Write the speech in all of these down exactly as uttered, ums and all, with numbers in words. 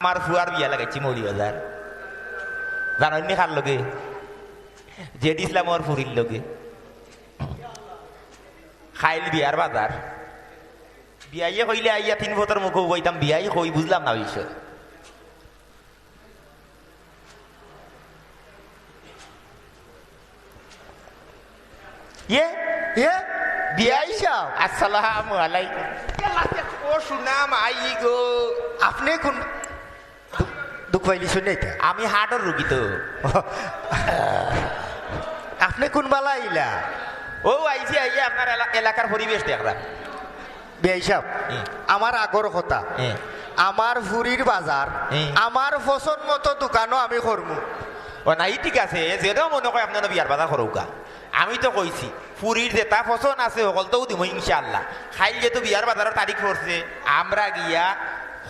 আমার ফুয়ার বিয়া লাগাইছি মৌলভীবাজার। জানইন নি কার লগে? জেড ইসলামর ফুরির লগে। কাইল বিয়ার বাজার। বিয়াইয়ে কইলে আইয়া তিন ফতর মুখো উবাইতাম, বিয়াই কই বুঝলাম না বিষয়। ইয়ে? ইয়ে? বিয়াই সাব। আসসালামু আলাইকুম। ও সুনাম আই গো। আপনে কুন, দুখ পাইলিছইন না ইতা? আমি হার্টর রুগী তো। আপনে কুন বালা আইলা? ও আইছি, আইয়া আপনার এলা-, এলাকার পরিবেশ দেখরাম। বিয়াই সাব, হুম। আমার আগর কথা। হুম। আমার ফুরির বাজার, হুম। আমার পছন্দ মতো দোকানও আমি করমু। ও না, ই ঠিক আছে, যেটা মনো কয় আপনার বিয়ার বাজার করউক্কা। আমি তো কইছি, ফুরির যেটা পছন্দ আছে, হকলতাউ দিমু ইনশাআল্লাহ। কাইল যেহেতু বিয়ার বাজারর তারিখ পড়ছে, আমরা গিয়া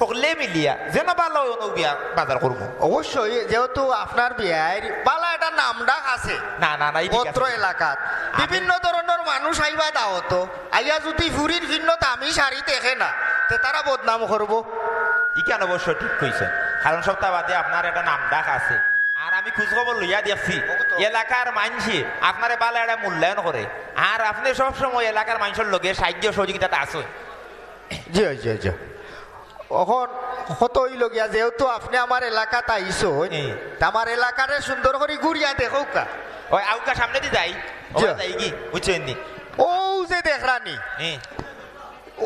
হকলে মিলিয়া যেন বালা অয় অনো বিয়ার বাজার করমু। অবশ্যই, যেহেতু আপনার বিয়ার বালা একটা নামডাক আছে না, না, না, ই ঠিক আছে। অত্র এলাকাত আমি বিভিন্ন ধরনর মানুষ আইবা দাওতো। আইয়া যুদি ফুরির ভিন্ন দামি শাড়ি দেখে না, তে তারা বদনাম করবো। ইখান অবশ্য ঠিক কইছইন, কারণ সপ্তাহ বাদে আপনার একটা নামডাক আছে। আর আমি খোঁজ খবর লইয়া দেখছি, ও তো। এলাকার মাইনষে আপনারে বালা একটা মূল্যায়ন করে। আর আপনে সব সময় এলাকার মাইনষর লগে সাহায্য সহযোগিতাত আছইন। জি, জি, জি। অখন কত অইলো গিয়া, যেহেতু আপনে আমার এলাকাত আইছইন, হুম। তা আমার এলাকারে সুন্দর করি ঘুরিয়া দেখউক্কা। ওই আউক্কা সামনেদি যাই, জি। ওখানে যাই কি, বুঝছইন নি? অউ যে দেখরানি, হুম।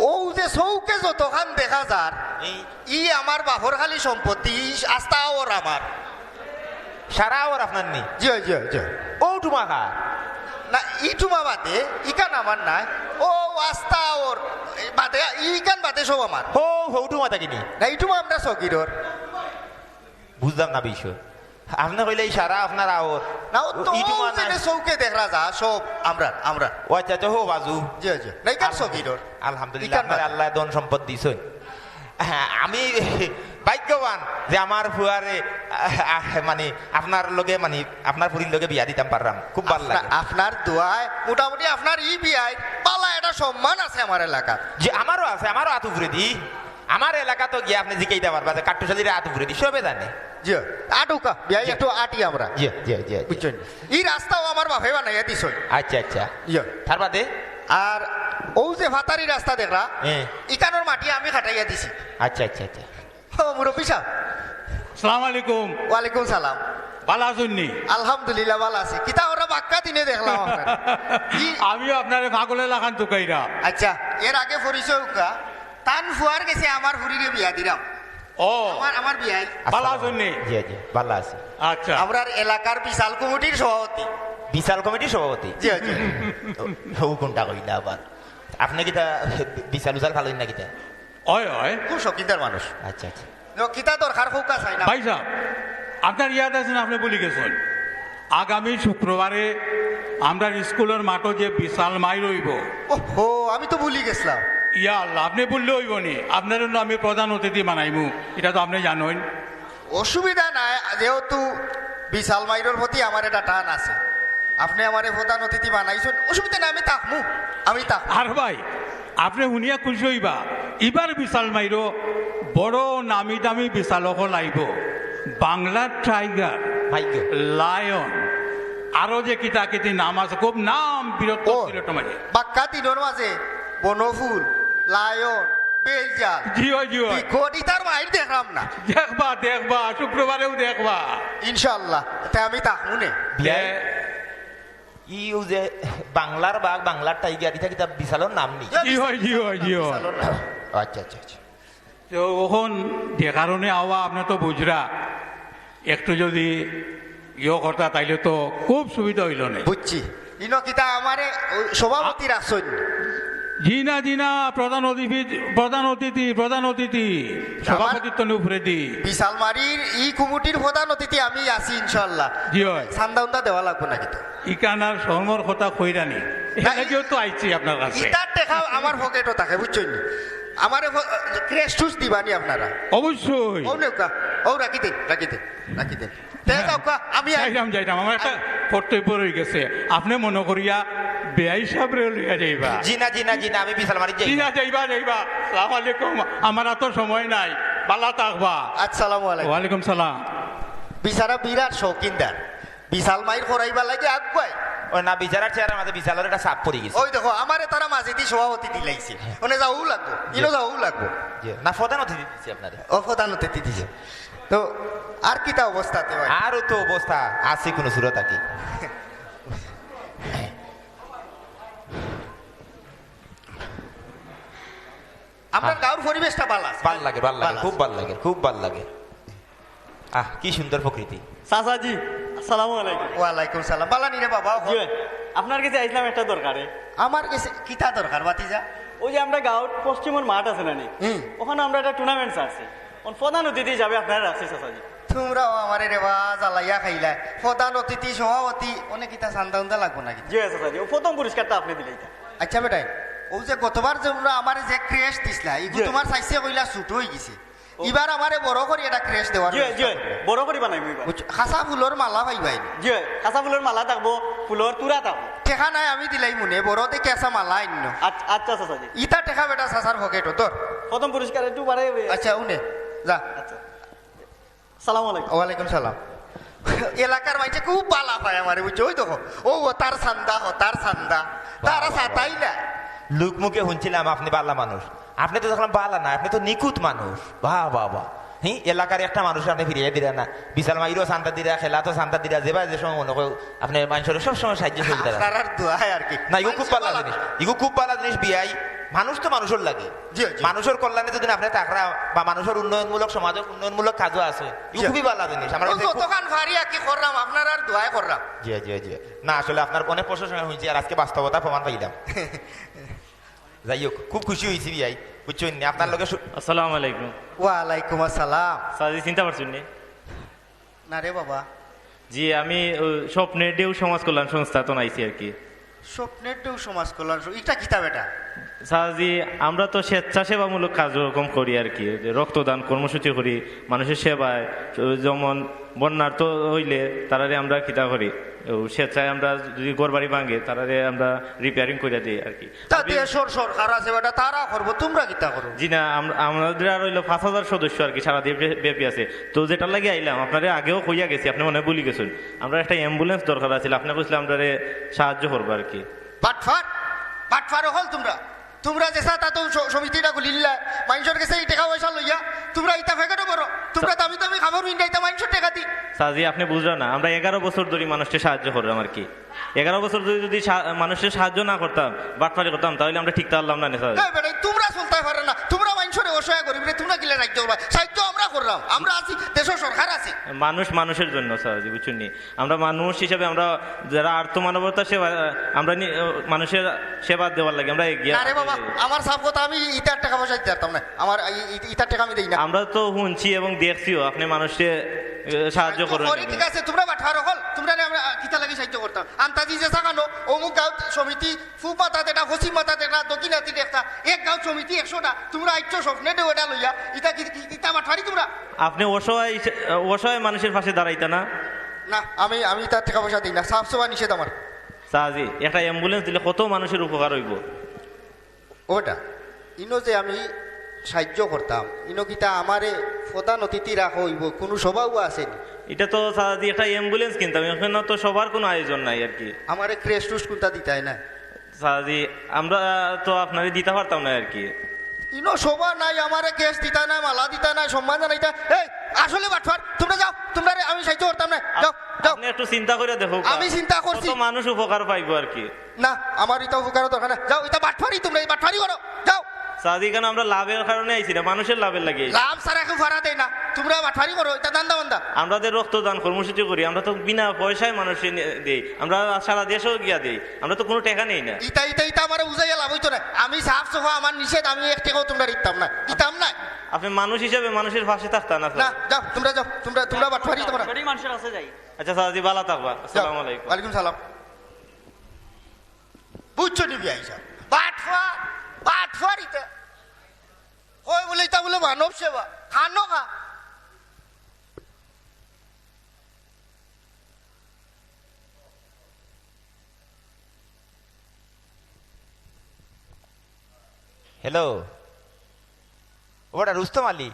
অউ যে চউখে যতখান দেখা যার, হুম। ই আমার বাপর খালি সম্পত্তি, ই আস্তা আওর আমার। সারা আওর আপনার নি? জি, জি, জি। অউ টুমা কার? না, ই টুমা বাদে, ইখান আমার নায়। অউ আস্তা আওর, বাদে, ইখান বাদে সব আমার। হো, হউ টুমা থাকি নি? না, ই টুমা আমরার সগিরর। বুঝলাম না বিষয়। আপনে কইলা ই সারা আপনার আওর। না, ও তো ই টুমা অউ যে নায়। চউখে দেখা যার, সব আমরার, আমরার। ও আচ্ছা, আচ্ছা, হো বাজু। জি, জি। না, ইখান আলহামদুলিল্লাহ। সগিরর। আলহামদুলিল্লাহ, ইখান আপনারে বাদে। আল্লায় ধন সম্পদ দিছইন। হ্যাঁ, আমি ভাগ্যবান যে আমার ফুয়ারে, আহ, আহ, মানে, আপনার লগে, মানে, আপনার ফুরির লগে বিয়া দিতাম পাররাম। খুব ভালা আপনার, লাগে। আপনার দোয়ায় মোটামুটি আপনার ই বিয়ায় বালা একটা সম্মান আছে আমার এলাকাত। জি, আমারও আছে, আমারও আত উপরেদি। আমার এলাকাত গিয়া আপনে জিকাইতা পারবা যে কাট্টুশালীর আত উপরেদি, সবে জানে। জি, আটুকা, বিয়াই জি। একটু আটি আমরা। জি, জি, জি, জি। বুঝছইন? ই রাস্তাও আমার বাপে বানাইয়া দিছইন। আচ্ছা, আচ্ছা। জি। তার বাদে? আর অউ যে ফাতারি রাস্তা দেখরা, হ্যাঁ। ইখানর মাটি আমি কাটাইয়া দিছি। আচ্ছা, আচ্ছা, আচ্ছা। ও মুরব্বি সাব। আসসালামু আলাইকুম। ওয়ালাইকুম সালাম। বালা আছইন নি? আলহামদুলিল্লাহ, বালা আছি। কিতা ওরা বাক্কা দিনে দেখলাম আপনারে। ই- আমিও আপনারে পাগলে লাখান তুকাইরা। আচ্ছা, এর আগে পরিচয় অউক্কা, তান ফুয়ার গেছে আমার ফুরিরে বিয়া দিরাম। ও। আমার, আমার বিয়াই। বালা আছইন নি? জি, জি, বালা আছি। আচ্ছা। আমরার এলাকার বিশাল কমিটির সভাপতি। বিশাল কমিটির সভাপতি? জি, জি। ও, ও কোনটা কইলা আবার? আপনে কিতা বিশাল উশাল ফালইন না কিতা? অয়, অয়। খুব শৌখিনদার মানুষ। আচ্ছা, আচ্ছা। নো, কিতা দরকার কউক্কা চাই না। ভাই সাব, আপনার ইয়াদ আছে না, আপনে ভুলি গেছইন? আগামী শুক্রবারে আমরার স্কুলর মাঠো যে বিশাল মাইর অইবো। ওহো, আমি তো ভুলি গেছলাম। ইয়া আল্লাহ, আপনে ভুললে অইবো নি? আপনারে নু আমি প্রধান অতিথি বানাইমু, ইটা তো আপনে জানইন। অসুবিধা নাই, যেহেতু বিশাল মাইরর প্রতি আমার একটা টান আছে, আপনে আমারে প্রধান অতিথি বানাইছইন, অসুবিধা নাই, আমি থাকমু, আমি থাকমু। আর ভাই, আপনে হুনিয়া খুশি অইবা, ইবার বিশাল মাইরো বড় নামি দামি বিশাল অকল আইবো। বাংলার টাইগার, ভাগ্য। লায়ন, আরো যে কিতা কিতি নাম আছে, খুব নাম বীরত্ব ও, সিলেটর মাঝে। বাক্কা দিনর মাঝে বনফুল, লায়ন, বেলজাল, জি অয়, জি অয়। বিকট, ইতার মাইর দেখরাম না। দেখবা, দেখবা, শুক্রবারেও দেখবা। ইনশাআল্লাহ, তে আমি থাকমু নে। বিয়াই, এ, ই অউ যে বাংলার বাঘ, বাংলার টাইগার, ইতা কিতা বিশালর নাম নি? জি অয়, জি অয়, জি অয়। বিশালর নাম। আচ্ছা, আচ্ছা, আচ্ছা। তো অখন যে কারণে আওয়া, আপনে তো বুঝরা, একটু যদি ইয়ে করতা, তাইলে তো খুব সুবিধা অইলো নে। বুঝছি। ইনো কিতা আমারে, ওই, সভাপতি রাখছইন? জি না, জি না, প্রধান অতিথি, প্রধান অতিথি, প্রধান অতিথি। আমার সভাপতিত্ব নে উপরেদি। বিশাল মারির ই কমিটির প্রধান অতিথি আমি আছি ইনশাআল্লাহ। জি অয়। চান্দা উন্দা দেওয়া লাগবো না কিতা? ইখান আর শরমর কথা কইরা নি। না, এখানে ই-, যেহেতু আইছি আপনার কাছে। ইতার টেকা আমার পকেটো থাকে, বুঝছইন নি? আমারে ফ-, ক্রেশ টুশ দিবা নি আপনারা? অবশ্যই। অউ নেউক্কা, অউ রাখি দেইন, রাখি দেইন, রাখি দেইন। তে যাউক্কা, আমি আই-, যাইরাম, যাইরাম, আমার একটা কর্তব্য রইগেছে। আপনে মনো করিয়া বিয়াই সাবরে লইয়া যাইবা। জি না, জি না, জি না, আমি বিশাল মারি যাই। জি না, যাইবা, যাইবা। আসসালামু আলাইকুম, আমার অত সময় নাই। বালা থাকবা। আসসালামু আলাইকুম। ওয়ালাইকুম সালাম। বিচারা বিরাট শৌখিনদার, বিশাল মাইর করাইবার লাগি আগুয়ায়। ওই না, বিচারার চেহারার মাঝে বিশালর একটা ছাপ পড়ি গেছে। ওই দেখো, আমারে তারা মাঝেদি সভাপতি দিলাইছে। মানে যাওয়াউ লাগবো, ইনো যাওয়াউ লাগবো। জি, না, প্রধান অতিথি দিছি আপনারে। ও, প্রধান অতিথি দিছে। তো আর কিতা অবস্থা তে ভাই? আরও তো অবস্থা আছে কোনো সুরত আর কি। আপনার গাঁওর পরিবেশটা ভালা আছে। ভালা লাগে, ভালা লাগে, ভালা খুব আছে। ভালা লাগে, খুব ভালা লাগে। আহ, কি সুন্দর প্রকৃতি। চাচাজি, আসসালামু আলাইকুম। ওয়ালাইকুম সালাম। ভালা নি রে বাবা? জি, আপনার গেছে আইছলাম একটা দরকারে। আমার গেছে কিতা দরকার, ভাতিজা? ওই যে আমরা গাঁওর পশ্চিমর মাঠ আছে না নি? হুম। ওখানো আমরা একটা tournament ছাড়ছি। অন প্রধান অতিথি হিসাবে আপনারে রাখছি, চাচাজি। তুমরাও আমারে রে বা জ্বালাইয়া খাইলায়। প্রধান অতিথি, সভাপতি, অনে কিতা চান্দা উন্দা লাগবো নাকি? জি, চাচাজি, ও প্রথম পুরস্কারটা আপনে দিলাইতা। আচ্ছা বেটাইন, অউ যে গতবার যে তুমরা আমারে যে crest দিছলায়, ইগু জি। তুমার size এ কইলা ছোট অইগেছে। ও। ইবার আমারে বড় করি একটা crest দেওয়ার জি, ব্যবস্থা জি, করো। বড় করি বানাইমু ইবার। বুঝছো? খাসা ফুলর মালা পাইবায় নি। জি, খাসা ফুলর মালা থাকবো, ফুলর তুরা থাকবো। টেকা নাই, আমি দিলাইমু নে, বড় দেখি একটা মালা আইন্নো। আচ্ছা, আচ্ছা, চাচাজি। ইতা টেকা বেটা চাচার পকেটো, ধর। প্রথম পুরস্কার একটু বাড়াই হবে। আচ্ছা, উনে, যা। আচ্ছা। সালাম আলাইকুম। ওয়ালাইকুম সালাম। এলাকার মাইনষে খুব ভালা পায় আমারে, বুঝছো? ওই দেখো, ও, ও তার চান্দা, ও তার চান্দা। বাহ, তারা বাহ, বাহ। সাতাই না। লোকমুখে হুনছিলাম আপনে ভালা মানুষ। আপনে তো দেখলাম ভালা না, আপনে তো নিখুঁত মানুষ। বাহ, বাহ, বাহ। হি, এলাকার একটা মানুষ আপনে ফিরাইয়া দিরা না। বিশাল মাইরও চান্দা দিরা, খেলাত চান্দা দিরা, যেবায় যে সময় মনে কয় আপনে মাইনষরে সব সময় সাহায্য সহযোগিতা করেন। আপনারার দোয়ায় আর কি। না, ইগু খুব মাইনষে ভালা ভালা জিনিস। পায়। ইগু খুব ভালা জিনিস, বিয়াই। মানুষ তো মানুষর লাগে। জি, জি। মানুষর কল্যাণে যদি আপনে থাকরা বা মানুষর উন্নয়নমূলক, সমাজর উন্নয়নমূলক কাজও আছে, ইগু জি। খুবই ভালা জিনিস। আমরা ও, কাছে খুব যতখান পারি আর কি করলাম, আপনারার দোয়ায় করলাম। জি, জি, জি। না, আসলে আপনার অনেক প্রশংসা হইছে, আর আজকে বাস্তবতা প্রমাণ পাইলাম। যাই হোক, খুব খুশি হইছি বিয়াই, বুঝছইন নি? আপনার লগে সু- আসসালামু আলাইকুম। ওয়ালাইকুম আসসালাম। চাচাজি, চিনতা পারছইন নি? না রে বাবা। জি, আমি, ও, স্বপ্নের ঢেউ সমাজ কল্যাণ সংস্থা তো আইছি আর কি। স্বপ্নের ঢেউ সমাজ কল্যাণ সং-, ইটা কিতা বেটা? চাচাজি, আমরা তো স্বেচ্ছাসেবামূলক কার্যক্রম করি আর কি, যে রক্তদান কর্মসূচি করি, মানুষের সেবায়, যেমন বন্যার্ত হইলে তারারে আমরা কিতা করি, ও, স্বেচ্ছায় আমরা যদি ঘর বাড়ি ভাঙে, তারারে আমরা repairing করিয়া দেই আর কি। তা দেশর সরকার আছে বেটা, তারা করবো, তুমরা কিতা করো? জি না, আম-, আমাদের আর হইলো পাঁচ হাজার সদস্য আর কি, সারা দেশ ব্যাপী আছে। তো যেটার লাগি আইলাম, আপনারে আগেও কইয়া গেছি, আপনে মনে হয় ভুলি গেছইন। আমরা একটা ambulance দরকার আছিল, আপনে কইছিলা আমরারে সাহায্য করবা আর কি। বাটফার, বাটফার অকল তুমরা। তুমরা যে সাথে তো স-, সমিতিটা খুলিলা, মাইনষর গেছে ই টেকা পয়সা লইয়া, তুমরা ইতা পকেটো ভরো, তুমরা দামি দামি কাপড় পিন্দাইতা মাইনষর টেকা দি। চাচাজি, আপনে বুঝরা না, আমরা এগারো বছর ধরি মানুষরে সাহায্য করলাম আর কি। এগারো বছর ধরি যদি সা-, মানুষরে সাহায্য না করতাম, বাটফারি করতাম, তাহলে আমরা টিকতা পারলাম না, চাচাজি। এ বেটা, তুমরা চলতায় পারো না, তুমরা মাইনষরে অসহায় গরিবরে তুমরা কিলা সাহায্য করবা? সাহায্য আমরা করলাম, আমরা আছি, দেশর সরকার আছে। মানুষ মানুষের জন্য, চাচাজি, বুঝছইন নি? আমরা মানুষ হিসাবে আমরা যারা আর্ত মানবতা সেবা, আমরা নি-, মানুষের সেবা দেওয়ার লাগি আমরা এগিয়ে না রে বাবা, আমার সাফ কথা, আমি ইতার টেকা পয়সা দিতে পারতাম না, আমার ই-, ই-, ইতার টেকা আমি দেই না। আমরা তো হুনছি এবং দেখছিও, আপনে মানুষরে, এ, সাহায্য করেন করি, এবং ঠিক আছে, তুমরা বাটফার অকল, তুমরারে আমরা, আ, কিতা লাগি সাহায্য করতাম? আন্তাজি যে থাকানো, অমুক গাঁও সমিতি, পূব মাথাত একটা, পশ্চিম মাথাত একটা, দক্ষিণ মাথাত একটা, এক গাঁও সমিতি একশোটা, তুমরা আইছো স্বপ্নের ঢেউ এটা লইয়া, ইতা কি, কি, ইতা বাটফারি তুমরা? আপনে অসহায় হিসে-, অসহায় মানুষের পাশে দাঁড়াইতা না? না, আমি, আমি তার টেকা পয়সা দেই না, সাফ সাফা নিষেধ আমার। চাচাজি, একটা ambulance দিলে কত মানুষের উপকার হইব। ওটা, ইনো যে আমি সাহায্য করতাম, ইনো কিতা আমারে প্রধান অতিথি রাখা হইব, কোনো সভাও আছে নি? এটা তো চাচাজি একটা ambulance কিনতাম, এখানে তো সভার কোনো আয়োজন নাই আর কি। আমারে crest টুস্ট কোনটা দিতায় না? চাচাজি, আমরা তো আপনারে দিতা পারতাম না আর কি। ইনো সভা নাই, আমারে crest দিতা নাই, মালা দিতা নাই, সম্মান জানাইতা। এই, আসলে বাটফার, তুমরা যাও, তুমরারে আমি সাহায্য করতাম না। যাও, যাও। আপনে একটু চিন্তা করিয়া দেখো, আমি চিন্তা করছি। কত মানুষ উপকার পাইব আর কি। না, আমার ইতা উপকারও দরকার না। যাও, ইতা বাটফারি, তুমরা এই বাটফারি করো। যাও। চাচাজি, এখানে আমরা লাভের কারণে আইছি না, মানুষের লাভের লাগি আইছি। লাভ ছাড়া কেউ ফারা দেয় না। তুমরা বাটফারি করো, ইতা ধান্দা বান্দা। আমরা যে রক্তদান কর্মসূচি করি, আমরা তো বিনা পয়সায় মানুষরে নি-, দেই। আমরা সারা দেশেও গিয়া দেই। আমরা তো কোনো টেকা নেই না। ইতা, ইতা, ইতা আমারে বুঝাইয়া লাভ হইতো না। আমি সাফ সাফা, আমার নিষেধ, আমি এক টেকাও তুমরারে দিতাম না, দিতাম না। আপনে মানুষ হিসাবে মানুষের পাশে থাকতা না, স্যার। না, যাও, তুমরা যাও, তুমরা, তুমরা বাটফারি তোমরা। গরিব মানুষের কাছে যাই। আচ্ছা, চাচাজি, ভালা থাকবা। যাও। আসসালামু আলাইকুম। ওয়ালাইকুম সালাম। বুঝছো নি বিয়াই সাব? বাটফার, বাটফার ইতা। কই বলে ইতা বলে মানব সেবা। খানো খা। হ্যালো, ও বেটা রুস্তম আলী,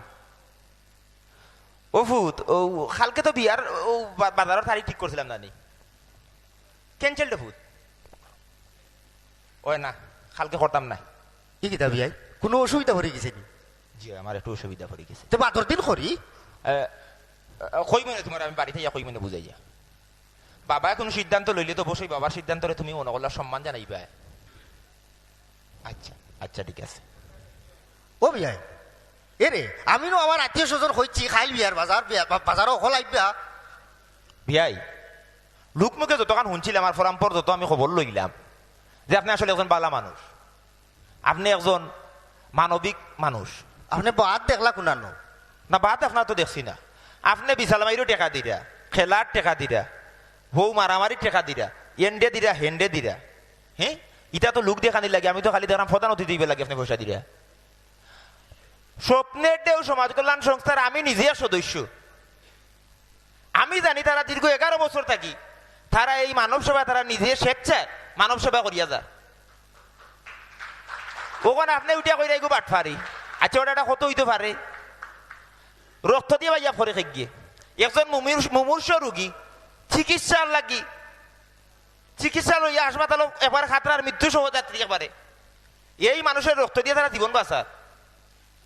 ও ফুত, ও কালকে তো বিয়ার ও বা-, বাজারর তারিখ ঠিক করছিলাম জানি। Cancel তো ফুত। ওই না, কালকে করতাম না। ই কিতা বিয়াই? কুনু অসুবিধা পড়ি গেছে নি? জি, আমার একটু অসুবিধা পড়ি গেছে। তে বাদর দিন করি। এ, এ, কইমু নে তুমারে, আমি বাড়িত আইয়া কইমু নে বুঝাইয়া। বাবায় কুনু সিদ্ধান্ত লইলে তো অবশ্যই বাবার সিদ্ধান্তরে তুমি মনো করলা সম্মান জানাইবায়। আচ্ছা, আচ্ছা, ঠিক আছে। ও বিয়াই, এরে, আমি নু আমার আত্মীয় স্বজন কইছি, কাইল বিয়ার বাজার, বিয়া-, বা-, বাজারো হকল আইবা। বিয়াই, লোকমুখে যতখান হুনছিলাম আর পরম্পর যত আমি খবর লইলাম যে আপনে আসলে একজন বালা মানুষ, আপনে একজন মানবিক মানুষ। আপনে বাদ দেখলা কুনানো? না, বাদ আপনার তো দেখছি না। আপনে বিশাল মাইরও টেকা দিরা, খেলার টেকা দিরা, বউ মারামারির টেকা দিরা, এন্ডে দিরা, হেন্ডে দিরা। হ্যাঁ, ইটা তো লোক দেখানি লাগে। আমি তো খালি দেখলাম প্রধান অতিথি অইবার লাগি আপনে পয়সা দিরা। স্বপ্নের ঢেউ সমাজ কল্যাণ সংস্থার আমি নিজে সদস্য। আমি জানি তারা দীর্ঘ এগারো বছর থাকি তারা এই মানব সেবা, তারা নিজে স্বেচ্ছায় মানব সেবা করিয়া যার। অখন আপনে উঠিয়া কইরা এগু বাটফারি। আচ্ছা, ওটা একটা কত অইতো পারে? রক্ত দিয়া বাইয়া ফরে খেগিয়ে একজন মুমূর্ষ, মুমূর্ষ রুগী চিকিৎসার লাগি, চিকিৎসা লইয়া হাসপাতালো একবার খাতরার মৃত্যু সহযাত্রী একবারে। এই মানুষের রক্ত দিয়া তারা জীবন বাঁচার।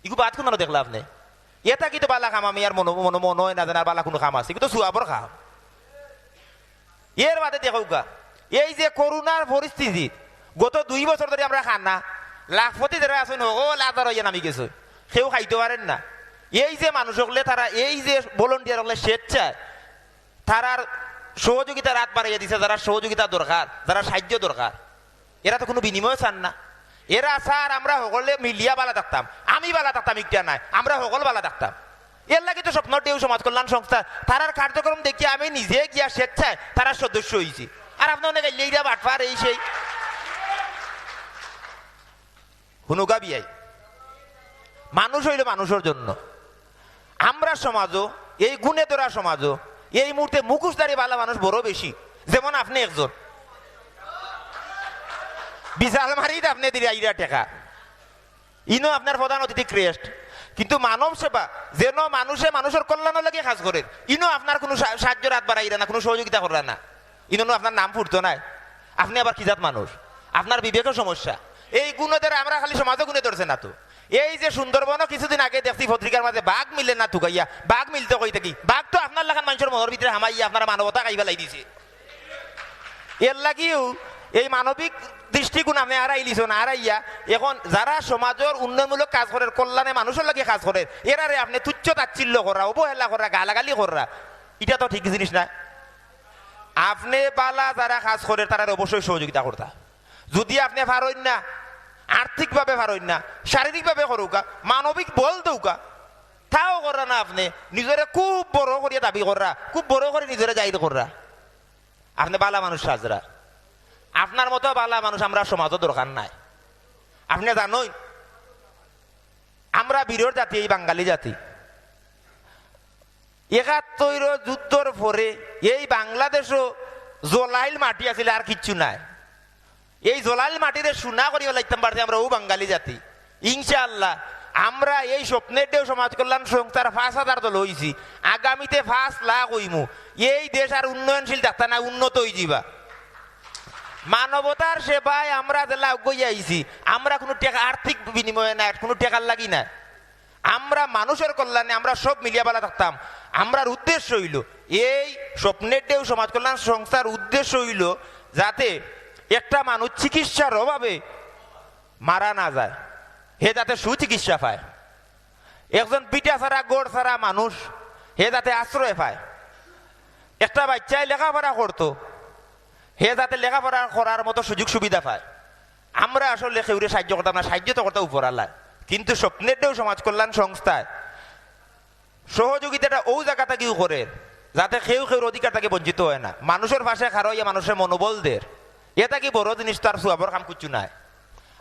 ইগু বাদ কুনানো দেখলা আপনে? এটা কিন্তু বালা কাম আমি আর মনো, মনো, মনো হয় না যেন আর বালা কুনু কাম আছে। ইগু তো সুয়াবর কাম। এর বাদে দেখউক্কা, এই যে করোনার পরিস্থিতি, গত দুই বছর ধরি আমরা খানা, লাখপতি যারা আছইন, হকল আদার অইয়া নামি গেছে, কেউ খাইতো পারের না। এই যে মানুষ অকলে তারা, এই যে volunteer অকলে স্বেচ্ছায় তারার সহযোগিতার আত বাড়াইয়া দিছে, যারা সহযোগিতা দরকার, যারা সাহায্য দরকার, এরা তো কুনু বিনিময় চার না। এরা চার আমরা হকলে মিলিয়া বালা থাকতাম, আমি বালা থাকতাম, একটা নায়, আমরা হকল বালা থাকতাম। এর লাগি তো স্বপ্ন ঢেউ সমাজ কল্যাণ সংস্থা, তারার কার্যক্রম দেখিয়া আমি নিজে গিয়া স্বেচ্ছায় তারার সদস্য অইছি। আর আপনে অনেক গাইলে ইরা বাটফার এই সেই। হুনুকা বিয়াই, মানুষ অইলো মানুষর জন্য। আমরা সমাজো, এই গুণে ধরা সমাজো, এই মুহূর্তে মুখোশধারী বালা মানুষ বড় বেশি। যেমন আপনে একজন, বিশাল মারিত আপনে দিরা ইরা টেকা, ইনো আপনার প্রধান অতিথি crest। কিন্তু মানব সেবা, যেন মানুষে মানুষর কল্যাণর লাগি কাজ করের, ইনো আপনার কুনু সা-, সাহায্যর আত বাড়াইরা না, কুনু সহযোগিতা কররা না। ইনো আপনার নাম ফুটতো নায়। আপনে আবার কি জাত মানুষ? আপনার বিবেকর সমস্যা। এই গুণে ধরা আমরা খালি সমাজো গুণে ধরছে না তো। এই যে সুন্দরবনও কিছুদিন আগে দেখছি পত্রিকার মাঝে বাঘ মিলে না তুকাইয়া, বাঘ মিলতো কই থাকি? বাঘ তো আপনার লাখান মানুষর মনর ভিতরে হামাইয়া আপনারা মানবতা খাই ফেলাই দিছে। এর লাগিও এই মানবিক দৃষ্টিকোণ আপনে আড়াইলিছইন, আড়াইয়া এখন যারা সমাজর উন্নয়নমূলক কাজ করের, কল্যাণে মানুষর লাগি কাজ করের, এরারে আপনে তুচ্ছ তাচ্ছিল্য করা, অবহেলা করা, গালাগালি করা, ইটা তো ঠিক জিনিস না। আপনে বালা যারা কাজ করের, তারারে অবশ্যই সহযোগিতা করতা। যদি আপনে পারইন না, আর্থিকভাবে পারইন না, শারীরিকভাবে করউক্কা, মানবিক বল দেউক্কা, তাও কররা না। আপনে নিজরে খুব বড় করিয়া দাবি কররা, খুব বড় করি নিজরে জাহির কররা। আপনে বালা মানুষ সাজরা। আপনার মতো বালা মানুষ আমরা সমাজো দরকার নাই। আপনে জানইন, আমরা বীরর জাতি, এই বাঙালি জাতি। একাত্তরর যুদ্ধর পরে এই বাংলাদেশো জলাইল মাটি আছিল, আর কিচ্ছু নাই। এই জলাইল মাটিরে সোনা করি ফেলাইতাম পারছি আমরা, অউ বাঙালি জাতি। ইনশাআল্লাহ, আমরা এই স্বপ্নের ঢেউ সমাজ কল্যাণ সংস্থার পাঁচ হাজার দল অইছি, আগামীতে পাঁচ লাখ অইমু। এই দেশ আর উন্নয়নশীল থাকতা না, উন্নত অইযিবা। মানবতার সেবায় আমরা যেলা অগুয়াই আইছি, আমরা কুনু টেকা, আর্থিক বিনিময়ে না, কুনু টেকার লাগি না। আমরা মানুষর কল্যাণে আমরা সব মিলিয়া বালা থাকতাম। আমরার উদ্দেশ্য অইলো, এই স্বপ্নের ঢেউ সমাজ কল্যাণ সংস্থার উদ্দেশ্য অইলো যাতে একটা মানুষ চিকিৎসার অভাবে মারা না যায়, হে যাতে সুচিকিৎসা পায়। একজন ভিটা ছাড়া, ঘর ছাড়া মানুষ, হে যাতে আশ্রয় পায়। একটা বাইচ্চায় লেখাপড়া করতো, হে যাতে লেখাপড়া করার মতো সুযোগ সুবিধা পায়। আমরা আসলে কেউরে সাহায্য করতাম না, সাহায্য তো করতা উপরআলায়, কিন্তু স্বপ্নের ঢেউ সমাজ কল্যাণ সংস্থায় সহযোগিতাটা অউ জাগা থাকিউ করের, যাতে কেউ কেউর অধিকার থাকি বঞ্চিত অয় না। মানুষর পাশে খাড়া অইয়া মানুষরে মনোবল দের, এ থাকি বড় জিনিস তো আর সুয়াবর কাম কিচ্ছু নাই।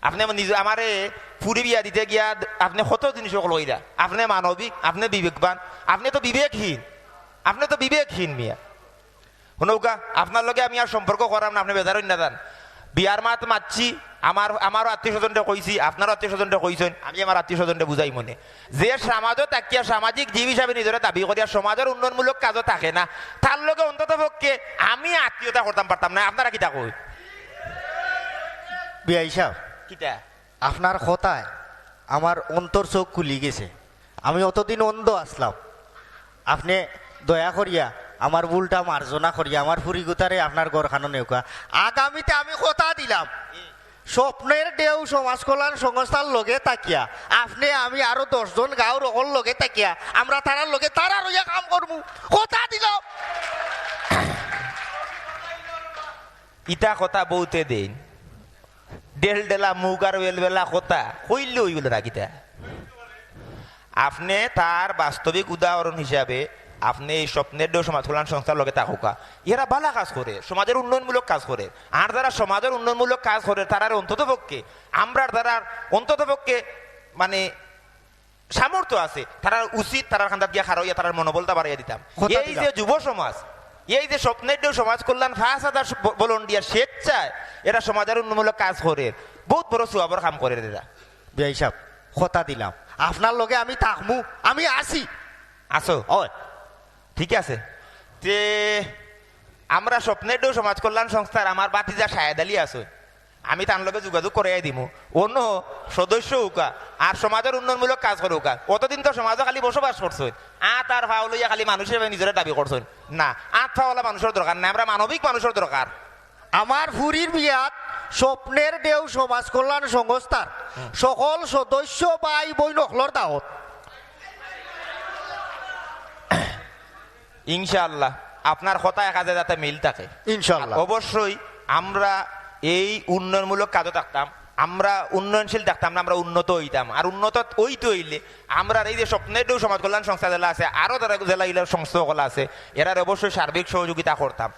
আপনে আমার নিজে, আমারে ফুরি বিয়া দিতে গিয়া আপনে কত জিনিস অকল কইরা। আপনে মানবিক, আপনে বিবেকবান, আপনে তো বিবেকহীন, আপনে তো বিবেকহীন মিয়া। হুনউক্কা, আপনার লগে আমি আর সম্পর্ক করাম না, আপনে বেজার অইন না যান। বিয়ার মাত মাতছি, আমার, আমারও আত্মীয় স্বজনরে কইছি, আপনারও আত্মীয় স্বজনরে কইছইন, আমি আমার আত্মীয় স্বজনরে বুঝাই মনে। যে সমাজও থাকিয়া সামাজিক জীব হিসাবে নিজরে দাবি করিয়া সমাজর উন্নয়নমূলক কাজও থাকে না, তার লগে অন্তত পক্ষে আমি আত্মীয়তা করতাম পারতাম না। আপনারা কিতা কই? বিয়াই সাহেব, কিতা? আপনার কথায় আমার অন্তর চোখ খুলি গেছে। আমি অতদিন অন্ধ আছলাম। আপনে দয়া করিয়া আমার ভুলটা মার্জনা করিয়া আমার ফুরিগুতারে আপনার ঘরখানো নেউক্কা। আগামীতে আমি কথা দিলাম, স্বপ্নের ঢেউ সমাজ কল্যাণ সংস্থার লগে থাকিয়া আপনে আমি আরো দশ জন গাঁওর অকল লগে থাকিয়া আমরা তারার লগে তারা রইয়া কাম করমু। কথা দিলাম। ইতা কথা বউতে দেইন, ডেলডেলা মুখ আর বেলবেলা কথা কইলে অইলো না কিতা? আপনে তার বাস্তবিক উদাহরণ হিসাবে আপনে এই স্বপ্নের ঢেউ সমাজ কল্যাণ সংস্থার লগে থাকউক্কা। এরা বালা কাজ করে, সমাজর উন্নয়নমূলক কাজ করে। আর যারা সমাজর উন্নয়নমূলক কাজ করে, তারার অন্তত পক্ষে, আমরার যারার অন্তত পক্ষে মানে সামর্থ্য আছে, তারার উচিত তারার কান্দাত গিয়া খাড়া অইয়া তারার মনোবলটা বাড়াইয়া দিতাম। কথা এই দিলাম। যে যুব সমাজ, এই যে স্বপ্নের ঢেউ সমাজ কল্যাণ পাঁচ হাজার ভ-, ভলান্টিয়ার স্বেচ্ছায় এরা সমাজর উন্নয়নমূলক কাজ করে, বহুত বড় সওয়াবর কাম করে এরা। বিয়াই সাহেব, কথা দিলাম, আপনার লগে আমি থাকমু, আমি আছি। আছো? অয়। ঠিক আছে। তে আমরা স্বপ্নের ঢেউ সমাজ কল্যাণ সংস্থার আমার ভাতিজা শাহেদ আলী আছে, আমি তান লগে যোগাযোগ করাইয়া দিমু। অন্য সদস্য অউক্কা আর সমাজর উন্নয়নমূলক কাজ করউক্কা। অতদিন তো সমাজো খালি বসবাস করছইন, আত আর পাও লইয়া খালি মানুষ হিসাবে নিজরে দাবি করছইন। না, আত পাওআলা মানুষর দরকার নাই, আমরা মানবিক মানুষর দরকার। আমার ফুরির বিয়াত স্বপ্নের ঢেউ সমাজ কল্যাণ সংস্থার সকল সদস্য ভাই বইন অকলর দাওত। ইনশাআল্লাহ, আপনার কথায় কাজে যাতে মিল থাকে। ইনশাআল্লাহ। অবশ্যই আমরা এই উন্নয়নমূলক কাজো থাকতাম, আমরা উন্নয়নশীল থাকতাম না, আমরা উন্নত অইতাম। আর উন্নত অইতে অইলে আমরার এই যে স্বপ্নের ঢেউ সমাজ কল্যাণ সংস্থা যেলা আছে, আরো যারা যেলা ইলা সংস্থা অকল আছে, এরারে অবশ্যই সার্বিক সহযোগিতা করতাম।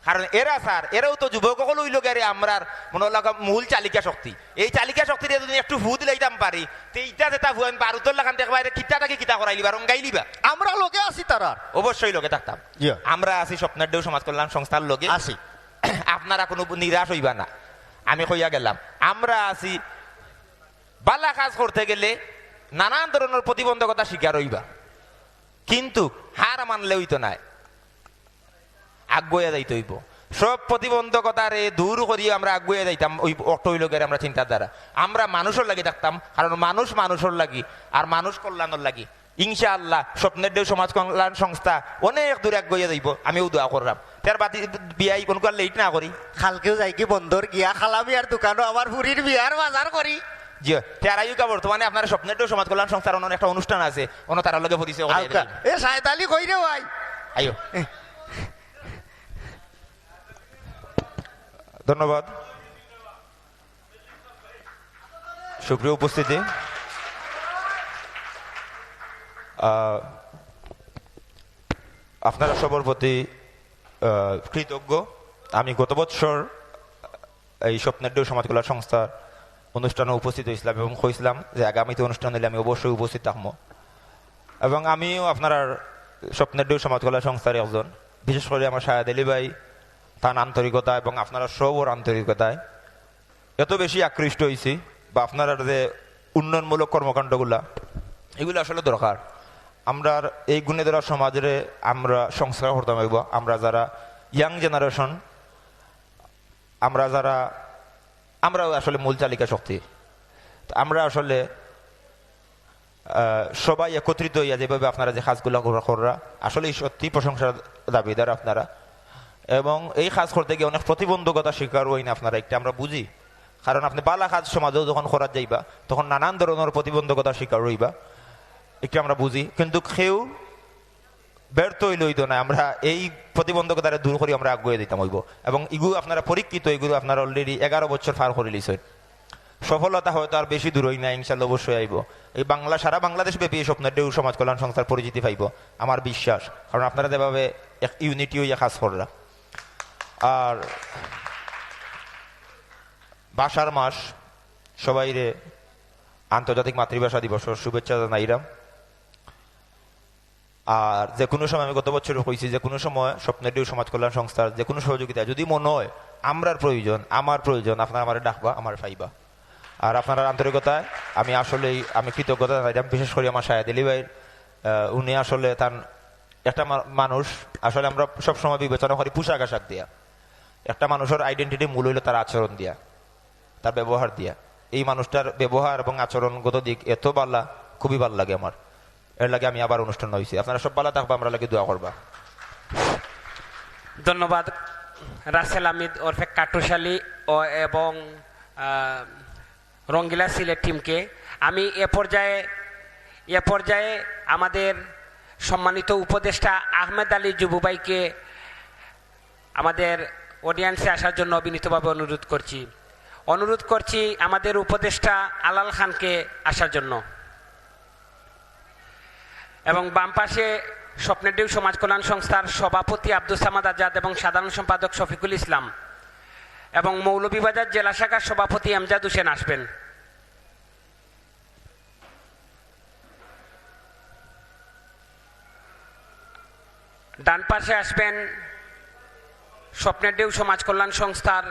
কারণ এরা স্যার, এরাও তো যুবক অকল অইলো গিয়া রে আমরার মনে অইলো মূল চালিকা শক্তি। এই চালিকা শক্তিরে যদি একটু ফু দিলাইতাম পারি, তে ইতা যেতা ফুয়াইন বারুদর লাখান দেখবা, এরে কিতা থাকি কিতা করাইলিবা, রঙ্গাইলিবা। আমরা লগে আছি তারার। অবশ্যই লগে থাকতাম। জি। আমরা আছি স্বপ্নের ঢেউ সমাজ কল্যাণ সংস্থার লগে। আছি। আপনারা কোনো নিরাশ অইবা না, আমি কইয়া গেলাম, আমরা আছি। বালা কাজ করতে গেলে নানান ধরনের প্রতিবন্ধকতা শিকার অইবা, কিন্তু হার মানলে অইতো নায়। আগুয়াইয়া যাইতে অইবো। সব প্রতিবন্ধকতারে দূর করিয়া আমরা আগুয়াইয়া যাইতাম, অউ অর্থ অইলো গিয়া আমরা চিন্তাধারা। আমরা মানুষর লাগি থাকতাম, কারণ মানুষ মানুষর লাগি, আর মানুষ কল্যাণর লাগি। ইনশাআল্লাহ, স্বপ্নের ঢেউ সমাজ কল্যাণ সংস্থা অনেক দূর আগুয়াইয়া যাইবো, আমিও দোয়া কররাম। তে আর বাতি বিয়াই কোন কাল late না করি। কালকেউ যাইগি বন্দর গিয়া, কালা মিয়ার দোকানো আমার ফুরির বিয়ার বাজার করি। জি, তে আর আইউক্কা বর্তমানে আপনার স্বপ্নের ঢেউ সমাজ কল্যাণ সংস্থার অন্য একটা অনুষ্ঠান আছে, অন্য তারার লগে পরিচয় করাই আউক্কা। দিই। এ শাহেদ আলী কই রে ভাই? আইও। এ। ধন্যবাদ। সুপ্রিয় উপস্থিতি, আহ, আপনারা সবার প্রতি, আহ, কৃতজ্ঞ। আমি গত বছর এই স্বপ্নের ঢেউ সমাজ কল্যাণ সংস্থার অনুষ্ঠানে উপস্থিত অইছিলাম এবং কইছিলাম যে আগামীতে অনুষ্ঠান অইলে আমি অবশ্যই উপস্থিত থাকমু। এবং আমিও আপনারার স্বপ্নের ঢেউ সমাজ কল্যাণ সংস্থার একজন, বিশেষ করি আমার শাহেদ আলী ভাই, তান আন্তরিকতা এবং আপনারা সবর আন্তরিকতায় এত বেশি আকৃষ্ট অইছি, বা আপনারার যে উন্নয়নমূলক কর্মকাণ্ডগুলা, এগুলা আসলে দরকার। আমরার এই গুণে ধরা সমাজরে আমরা সংস্কার করতাম অইবো। আমরা যারা young generation, আমরা যারা, আমরাও আসলে মূল চালিকা শক্তি। তো আমরা আসলে, আহ, সবাই একত্রিত অইয়া যেভাবে আপনারা যে কাজগুলা কর-, কররা, আসলেই সত্যি প্রশংসার দাবিদার আপনারা। এবং এই কাজ করতে গিয়া অনেক প্রতিবন্ধকতা শিকার অইন আপনারা, একটা আমরা বুঝি। কারণ আপনে বালা কাজ সমাজেও যখন করাত যাইবা, তখন নানান ধরনের প্রতিবন্ধকতার শিকার অইবা, এটা আমরা বুঝি। কিন্তু কেউ ব্যর্থ অইলে অইতো না, আমরা এই প্রতিবন্ধকতারে দূর করি আমরা আগুয়াই যাইতাম অইবো। এবং ইগু আপনারা পরীক্ষিত, ইগু আপনারা already এগারো বছর পার করিলিছইন। সফলতা হয়তো আর বেশি দূরই না, ইনশাল্লাহ অবশ্যই আইবো। এই বাংলা, সারা বাংলাদেশ ব্যাপী এই স্বপ্নের ঢেউ সমাজ কল্যাণ সংস্থার পরিচিতি পাইবো, আমার বিশ্বাস। কারণ আপনারা যেভাবে এক unity অইয়া কাজ কররা। আর ভাষার মাস, সবাইরে আন্তর্জাতিক মাতৃভাষা দিবসর শুভেচ্ছা জানাইরাম। আর যে কোনো সময়, আমি গত বছরও কইছি, যে কোনো সময় স্বপ্নের ঢেউ সমাজ কল্যাণ সংস্থার যে কোনো সহযোগিতা যদি মনে হয়, আমরার প্রয়োজন, আমার প্রয়োজন, আপনারা আমারে ডাকবা, আমারে পাইবা। আর আপনারার আন্তরিকতায় আমি আসলেই, আমি কৃতজ্ঞতা জানাইলাম, বিশেষ করে আমার শাহেদ আলী ভাইর। আহ, উনি আসলে তান একটা মা-, মানুষ, আসলে আমরা সবসময় বিবেচনা করি পোশাক আশাক দিয়া। একটা মানুষের আইডেন্টিটি মূল হইল তার আচরণ দিয়া, তার ব্যবহার দিয়া। এই মানুষটার ব্যবহার এবং আচরণগত দিক এত ভালা, খুবই ভালা লাগে আমার। এর লাগি আমি আবার অনুষ্ঠান হইছি। আপনারা সব ভালা থাকবা, আমরা লাগি দোয়া করবা। ধন্যবাদ রাসেল আমিদ ওরফে কাটুশালী ও এবং আহ, রঙ্গিলা সিলেট টিমকে। আমি এ পর্যায়ে এ পর্যায়ে আমাদের সম্মানিত উপদেষ্টা আহমেদ আলী জুবু ভাইকে আমাদের অডিয়েন্সে আসার জন্য বিনীতভাবে অনুরোধ করছি। অনুরোধ করছি আমাদের উপদেষ্টা আলাল খানকে আসার জন্য। এবং বাম পাশে স্বপ্নের ঢেউ সমাজ কল্যাণ সংস্থার সভাপতি আব্দুস সামাদ আজাদ এবং সাধারণ সম্পাদক শফিকুল ইসলাম এবং মৌলভীবাজার জেলা শাখার সভাপতি এমজাদ হোসেন আসবেন। ডান পাশে আসবেন স্বপ্নের ঢেউ সমাজ কল্যাণ সংস্থার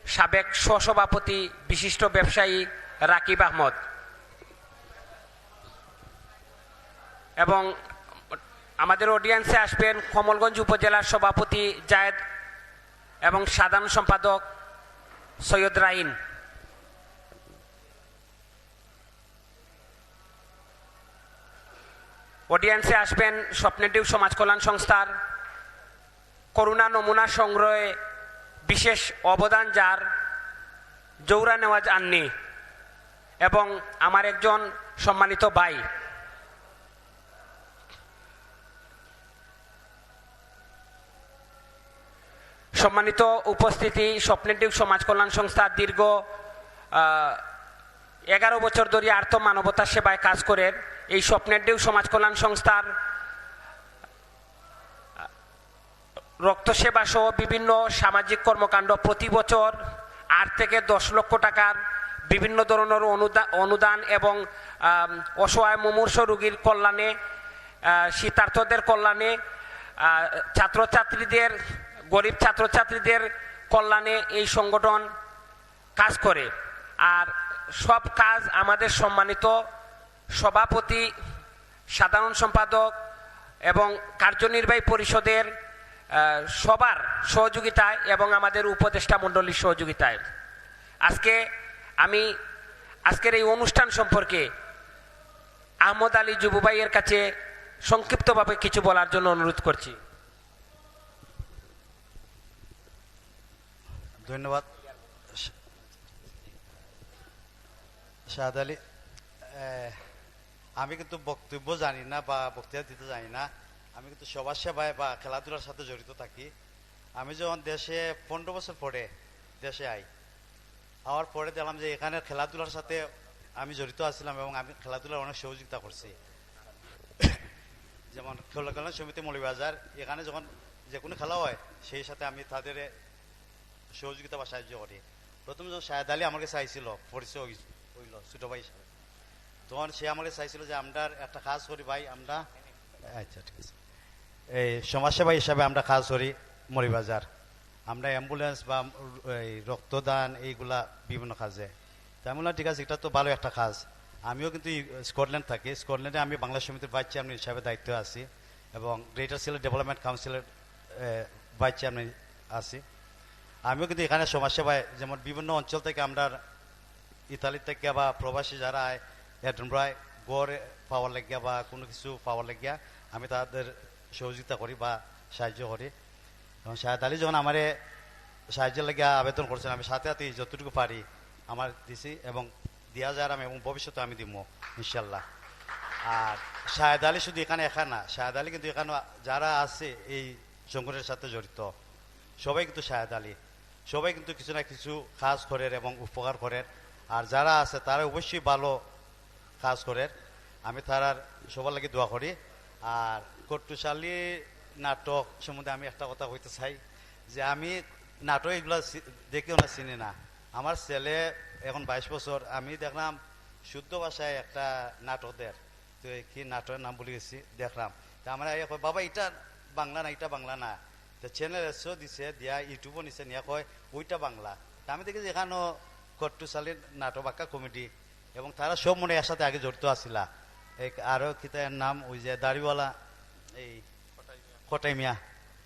সাবেক সহসভাপতি বিশিষ্ট ব্যবসায়ী রাকিব আহমদ এবং আমাদের অডিয়েন্সে আসবেন কমলগঞ্জ উপজেলার সভাপতি জায়েদ এবং সাধারণ সম্পাদক সৈয়দ রাইন। অডিয়েন্সে আসবেন স্বপ্নের ঢেউ সমাজ কল্যাণ সংস্থার করোনা নমুনা সংগ্রহে বিশেষ অবদান যার জৌরা নেওয়াজ আন্নি এবং আমার একজন সম্মানিত ভাই। সম্মানিত উপস্থিতি, স্বপ্নের ঢেউ সমাজ কল্যাণ সংস্থা দীর্ঘ আহ, এগারো বছর ধরে আর্ত মানবতার সেবায় কাজ করের। এই স্বপ্নের ঢেউ সমাজ কল্যাণ সংস্থার রক্ত সেবা সহ বিভিন্ন সামাজিক কর্মকাণ্ড প্রতি বছর আট থেকে দশ লক্ষ টাকার বিভিন্ন ধরনের অনুদা- অনুদান এবং আম, অসহায় মুমূর্ষ রোগীর কল্যাণে, আহ, শীতার্তদের কল্যাণে, আহ, ছাত্রছাত্রীদের, গরিব ছাত্রছাত্রীদের কল্যাণে এই সংগঠন কাজ করে। আর সব কাজ আমাদের সম্মানিত সভাপতি, সাধারণ সম্পাদক এবং কার্যনির্বাহী পরিষদের আহ, সবার সহযোগিতায় এবং আমাদের উপদেষ্টা মণ্ডলীর সহযোগিতায়। আজকে আমি আজকের এই অনুষ্ঠান সম্পর্কে আহমদ আলী জুবু ভাইয়ের কাছে সংক্ষিপ্তভাবে কিছু বলার জন্য অনুরোধ করছি। ধন্যবাদ। শাহেদ আলী, এ, আমি কিন্তু বক্তব্য জানি না বা বক্তৃতা দিতে জানি না। আমি কিন্তু সমাজ সেবায় বা খেলাধুলার সাথে জড়িত থাকি। আমি যখন দেশে পনেরো বছর পরে দেশে আই, আওয়ার পরে দেখলাম যে এখানে খেলাধুলার সাথে আমি জড়িত আছিলাম এবং আমি খেলাধুলার অনেক সহযোগিতা করছি। যেমন খেলা কল্যাণ সমিতি মৌলভীবাজার, এখানে যখন যে কোনো খেলা হয়, সেই সাথে আমি তাদের সহযোগিতা বা সাহায্য করি। প্রথম যখন শাহেদ আলী আমার কাছে আইছিল, পরিচয় হই- হইল ছোট ভাই হিসাবে, তখন সে আমার কাছে আইছিল যে আমরা একটা কাজ করি ভাই, আমরা, আচ্ছা, ঠিক আছে, এই সমাজসেবা হিসাবে আমরা কাজ করি মৌলভীবাজার। আমরা অ্যাম্বুলেন্স বা এই রক্তদান, এইগুলা বিভিন্ন কাজে। তো আমি বললাম, ঠিক আছে, এটা তো ভালো একটা কাজ। আমিও কিন্তু এই স্কটল্যান্ড থাকি, স্কটল্যান্ডে আমি বাংলা সমিতির ভাইস চেয়ারম্যান হিসাবে দায়িত্বে আছি এবং গ্রেটার সিলেট ডেভেলপমেন্ট কাউন্সিলের ভাইস চেয়ারম্যান আছি। আমিও কিন্তু এখানে সমাজসেবায়, যেমন বিভিন্ন অঞ্চল থেকে আমরা ইতালি থেকে বা প্রবাসী যারা আয়, এডনব্রায় ঘর পাওয়ার লাগিয়া বা কোনো কিছু পাওয়ার লাগিয়া আমি তাদের সহযোগিতা করি বা সাহায্য করি। এবং শাহেদ আলী যখন আমারে সাহায্যের লাগিয়া আবেদন করছেন, আমি সাথে সাথে যতটুকু পারি আমার দিছি এবং দিয়া যার আমি এবং ভবিষ্যতে আমি দিব ইনশাল্লাহ। আর শাহেদ আলী শুধু এখানে একা না, শাহেদ আলী কিন্তু এখানে যারা আছে এই সংগঠনের সাথে জড়িত সবাই কিন্তু শাহেদ আলী, সবাই কিন্তু কিছু না কিছু কাজ করের এবং উপকার করের। আর যারা আছে তারা অবশ্যই ভালো কাজ করের। আমি তারার সবার লাগি দোয়া করি। আর কট্টুশালী নাটক সম্বন্ধে আমি একটা কথা কইতে চাই যে আমি নাটক এগুলা চি-, দেখিও না, চিনি না। আমার ছেলে এখন বাইশ বছর, আমি দেখলাম শুদ্ধ ভাষায় একটা নাটক দের, তো এই কি নাটকের নাম ভুলে গেছি, দেখলাম। তা আমরা এই কয়, "বাবা, এটা বাংলা না, এটা বাংলা না।" তো চ্যানেল এসও দিছে, দিয়া YouTube-ও নিছে, নিয়া কয়, "ওইটা বাংলা।" তা আমি দেখি যে এখানেও কট্টুশালীর নাটক, বাক্কা কমেডি, এবং তারা সব মনে হয় একসাথে আগে জড়িত আছিলা। এই আরো কিতা এর নাম, ওই যে দাড়িওয়ালা, এই কটাই মিয়া।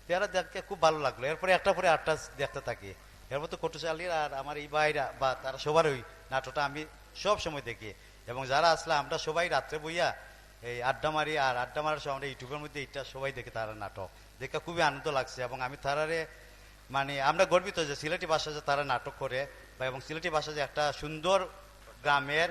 পেয়ারা দেখে খুব ভালো লাগলো। এরপরে একটা পরে আটটা দেখতে থাকি। এরপর তো কটুশালীর আর আমার এই ভাইরা বা তারা সবার ওই নাটকটা আমি সব সময় দেখি। এবং যারা আসলে আমরা সবাই রাত্রে বইয়া এই আড্ডা মারি, আর আড্ডা মারার সময় আমরা YouTube-এর মধ্যে এটা সবাই দেখে তারা নাটক দেখে খুবই আনন্দ লাগছে। এবং আমি তারারে, মানে, আমরা গর্বিত যে সিলেটি ভাষা যে তারা নাটক করে বা এবং সিলেটি ভাষা যে একটা সুন্দর গ্রামের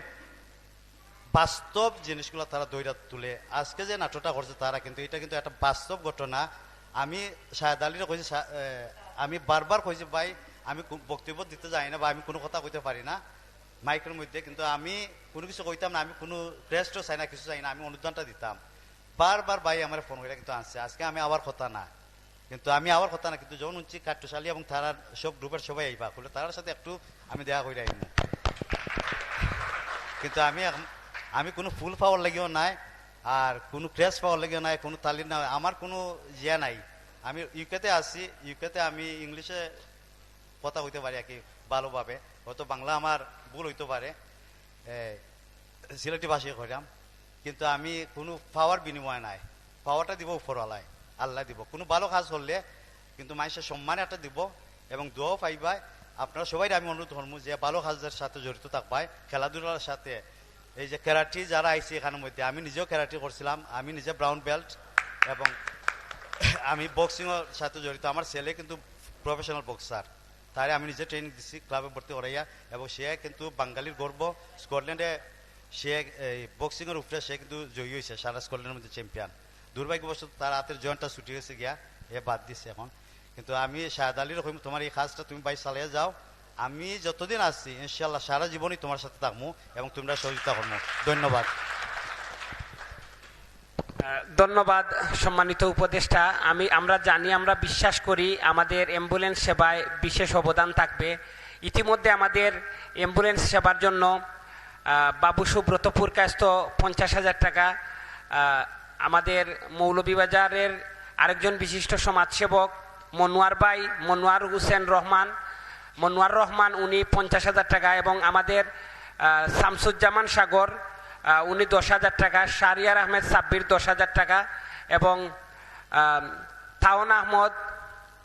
বাস্তব জিনিসগুলো তারা ধইরা তুলে। আজকে যে নাটকটা করছে তারা, কিন্তু এটা কিন্তু একটা বাস্তব ঘটনা। আমি শাহেদ আলীরে কইছি, শা-, এ, আমি বারবার কইছি, "ভাই, আমি কো-, বক্তব্য দিতে জানি না বা আমি কোনো কথা কইতে পারি না মাইকের মধ্যে, কিন্তু আমি কোনো কিছু কইতাম না, আমি কোনো ক্রেস্টও চাই না, কিছু চাই না, আমি অনুদানটা দিতাম।" বারবার ভাই আমার ফোন করে কিন্তু আনছে, আজকে আমি আবার কথা না, কিন্তু আমি আবার কথা না, কিন্তু যখন শুনছি কাট্টুশালী এবং তারার সব গ্রুপের সবাই আইবা, বলে তারার সাথে একটু আমি দেখা করে আইমু। কিন্তু আমি এখন, আমি কোনো ফুল পাওয়ার লাগিও নাই, আর কোনো ক্রেস্ট পাওয়ার লাগিও নাই, কোনো তালির না, আমার কোনো ইয়ে নাই। আমি ইউকেতে আছি, ইউকেতে আমি ইংলিশে কথা কইতে পারি আর কি ভালোভাবে, হয়তো বাংলা আমার ভুল হইতে পারে, এ, সিলেটি ভাষায় কইরাম, কিন্তু আমি কোনো পাওয়ার বিনিময় নাই। পাওয়ারটা দিব উপরওয়ালায়, আল্লাহ দিব। কোনো ভালো কাজ করলে কিন্তু মানুষের সম্মানে একটা দিব এবং দোয়াও পাইবায়। আপনারা সবাই আমি অনুরোধ করবো যে ভালো কাজের সাথে জড়িত থাকবায়, খেলাধুলার সাথে। এই যে ক্যারাটে যারা আইছে এখানের মধ্যে, আমি নিজেও ক্যারাটে করছিলাম, আমি নিজে ব্রাউন বেল্ট, এবং আমি বক্সিংয়ের সাথে জড়িত। আমার ছেলে কিন্তু প্রফেশনাল বক্সার, তারে আমি নিজে ট্রেনিং দিছি ক্লাবে ভর্তি করাইয়া, এবং সে কিন্তু বাঙালির গর্ব। স্কটল্যান্ডে সে এই বক্সিংয়ের উপরে সে কিন্তু জয়ী হয়েছে, সারা স্কটল্যান্ডের মধ্যে চ্যাম্পিয়ন। দুর্ভাগ্যবশত তার হাতের জয়েন্টটা ছুটি গেছে গিয়া, এ বাদ দিছে এখন। কিন্তু আমি শাহেদ আলীর কইমু, "তোমার এই কাজটা তুমি ভাই চালিয়ে যাও, আমি যতদিন আছি ইনশাআল্লাহ সারা জীবনই তোমার সাথে থাকমু এবং তোমরা সহযোগিতা করমু।" ধন্যবাদ। আহ, ধন্যবাদ সম্মানিত উপদেষ্টা। আমি, আমরা জানি, আমরা বিশ্বাস করি আমাদের অ্যাম্বুলেন্স সেবায় বিশেষ অবদান থাকবে। ইতিমধ্যে আমাদের অ্যাম্বুলেন্স সেবার জন্য, আহ, বাবু সুব্রত পুরকায়স্থ পঞ্চাশ হাজার টাকা, আহ, আমাদের মৌলভীবাজারের আরেকজন বিশিষ্ট সমাজসেবক মনোয়ার ভাই, মনোয়ার হোসেন রহমান, মনোয়ার রহমান, উনি পঞ্চাশ হাজার টাকা, এবং আমাদের, আহ, শামসুজ্জামান সাগর, আহ, উনি দশ হাজার টাকা, শাহরিয়ার আহমেদ সাব্বির দশ হাজার টাকা, এবং, আহ, তাওন আহমদ,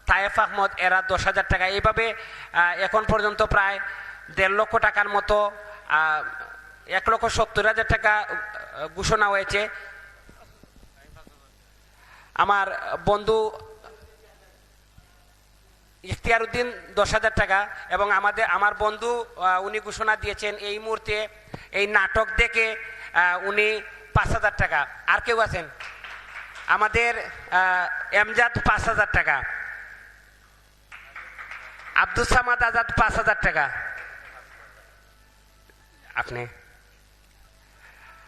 তায়েফ আহমদ, এরা দশ হাজার টাকা। এইভাবে, আহ, এখন পর্যন্ত প্রায় দেড় লক্ষ টাকার মতো, আহ, এক লক্ষ সত্তর হাজার টাকা, আহ, ঘোষণা হয়েছে। আমার বন্ধু ইখতিয়ার উদ্দিন দশ হাজার টাকা, এবং আমাদের, আমার বন্ধু, আহ, উনি ঘোষণা দিয়েছেন এই মুহূর্তে এই নাটক দেখে, আহ, উনি পাঁচ হাজার টাকা। আর কেউ আছেন? আমাদের, আহ, এমজাদ পাঁচ হাজার টাকা, আব্দুস সামাদ আজাদ পাঁচ হাজার টাকা। আপনি,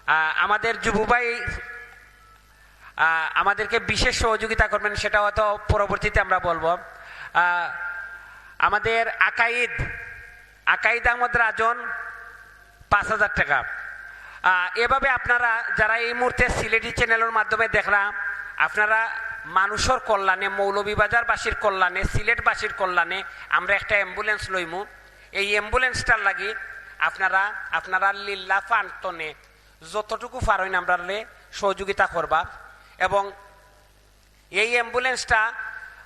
আহ, আমাদের যুবু ভাই, আহ, আমাদেরকে বিশেষ সহযোগিতা করবেন, সেটা হয়তো পরবর্তীতে আমরা বলবো। আহ, আমাদের আকাইদ, আকাইদ আহমদ রাজন পাঁচ হাজার টাকা। আহ, এভাবে আপনারা যারা এই মুহূর্তে সিলেটি চ্যানেলের মাধ্যমে দেখরা, আপনারা মানুষের কল্যাণে, মৌলভীবাজারবাসীর কল্যাণে, সিলেটবাসীর কল্যাণে আমরা একটা অ্যাম্বুলেন্স লইমু। এই অ্যাম্বুলেন্সটার লাগি আপনারা, আপনারা লিল্লা ফান্টনে যতটুকু পারইন আমরারে সহযোগিতা করবা, এবং এই অ্যাম্বুলেন্সটা,